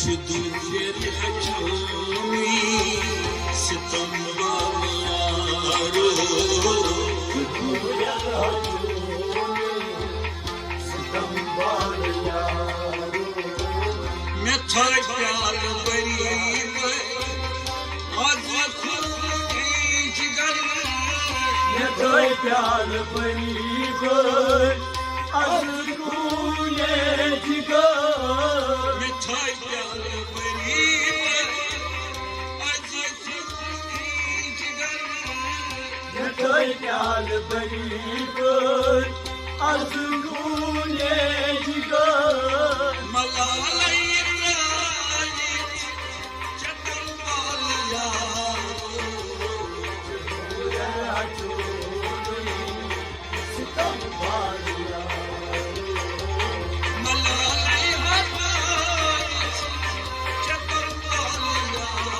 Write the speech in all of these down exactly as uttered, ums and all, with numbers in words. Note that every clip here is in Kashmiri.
چھُ دوٗرٮ۪ر ہیٚچھومُے ستم بار یارو۔ مےٚ تھٲے پیالہٕ بٔری بٔرۍ، از خوٗنے جگر۔ مےٚ تھٲے پیالہٕ بٔری بٔرۍ، از خوٗنے جگر۔ مےٚ تھٲے پیالہٕ بٔری بٔرۍ، از خوٗنے جگر۔ مےٚ تھٲے پیالہٕ بٔری بٔرۍ، از خوٗنے جگر۔ ملالے ترٛٲوِتھ چتم بال یارو، ستم بال یارو۔ ملالے ہتٲوِتھ چتم بال یارو۔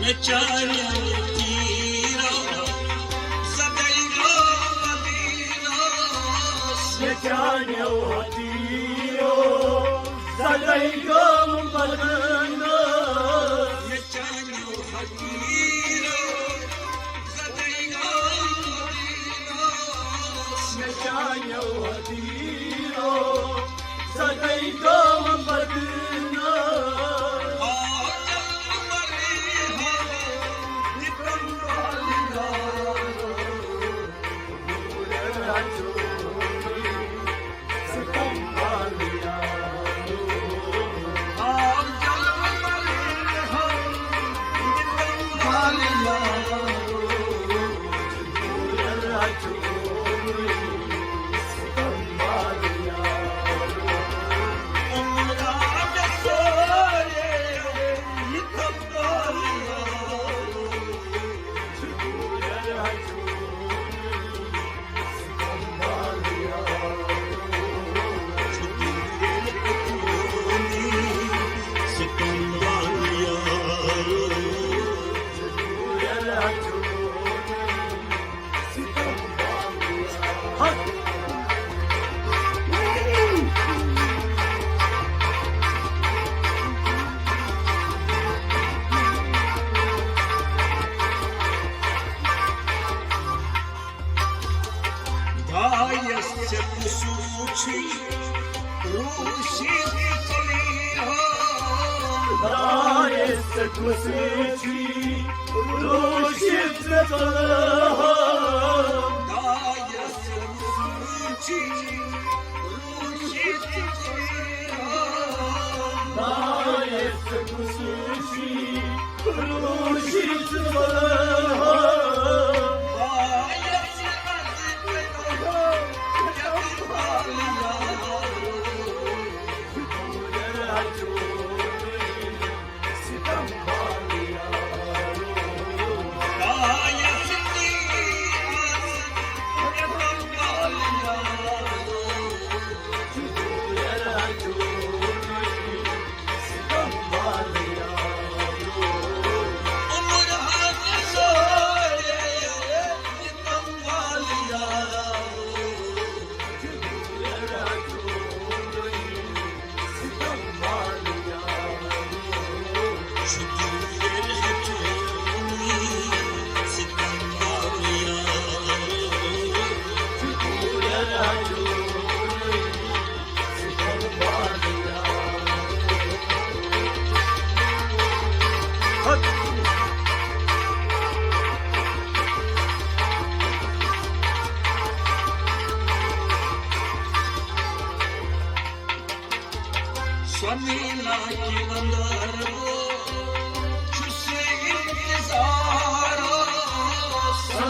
مےٚ چانیو تیٖرو زدَے گوٚو مدیٖنس۔ مےٚ چانیو تیٖرو زدَے گوٚو مدیٖنس۔ مےٚ چانیو تیٖرو زدَے گوٚو مدیٖنس۔ مےٚ چانیو تیٖرو زدَے گوٚو مدیٖنس۔ دایس ژےٚ کُس چھُے روٗشِتھ ژٕ ژٔلِہا؟ دایس ژےٚ کُس چھُے روٗشِتھ ژٕ ژٔلِہا؟ دایس ژےٚ کُس چھُے روٗشِتھ ژٕ ژٔلِہا؟ دایس ژےٚ کُس چھُے روٗشِتھ ژٕ ژٔلِہا؟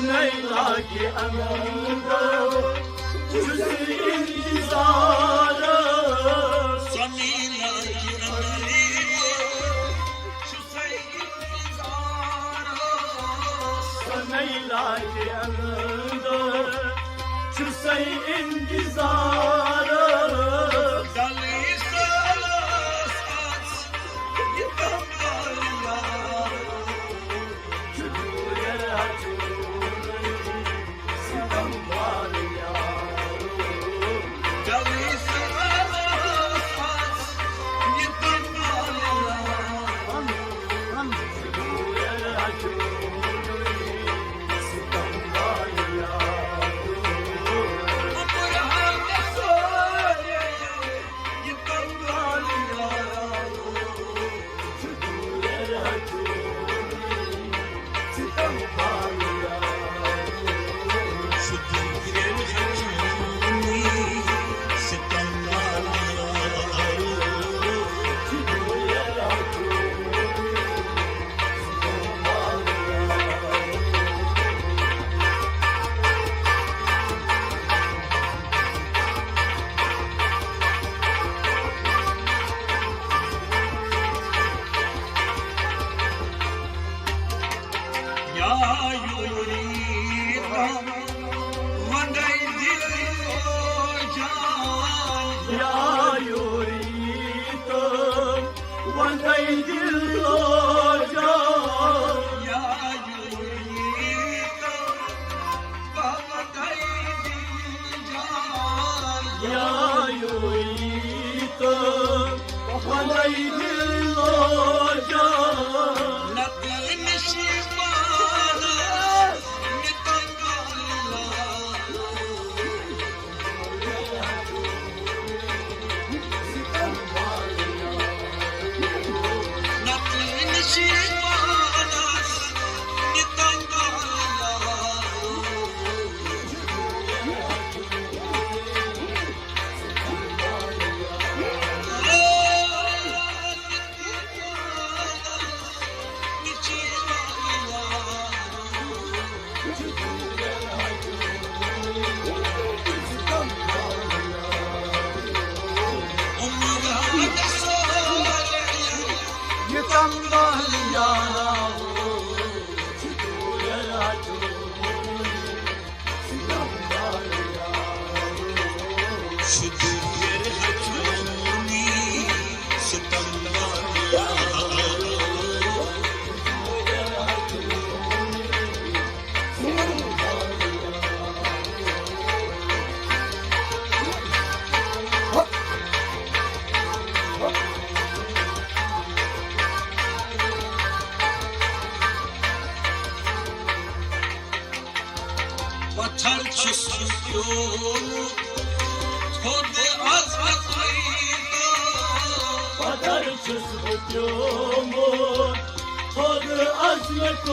لیلا کے اندر جز انتظار، سنینا کے اندر چھُسے انتظار، سنیلا کے اندر چھُسے انتظار۔ دلی ساس آس یہ تمبالیار۔ یا یوری تم ونڈے دل و جان، یا یوری تم ونڈے دل و جان، یا یوری تم ونڈے دل جان، یا یوری تم ونڈے دل و جان۔ نتہٕ نِشی پانس نِتن گالیا۔ نتہٕ نِشی پانس نِتن گالیا۔ پتھر چھُس بہٕ پیومُت تھوٚد عظمت۔ پتھر چھُس بہٕ پیومُت تھوٚد عظمت۔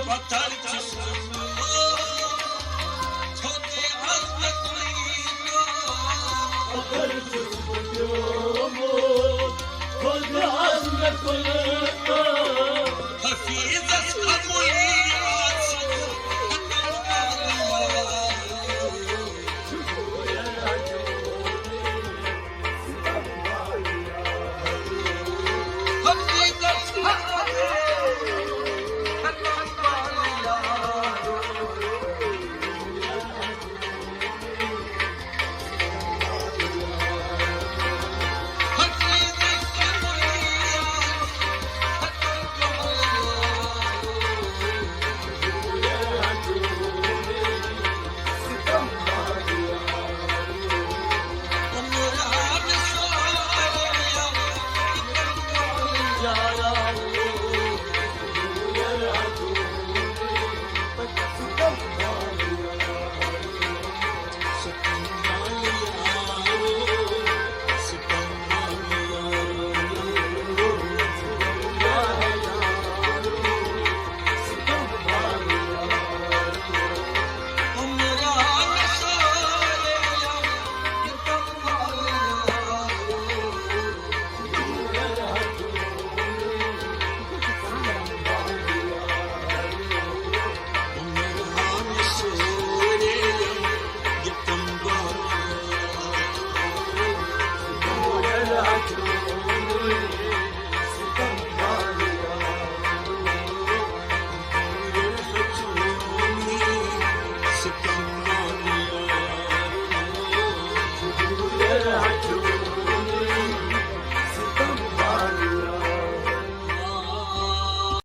پتھر چھُس بہٕ پیومُت تھوٚد عظمت۔ پتھر چھُس بہٕ پیومُت تھوٚد عظمت۔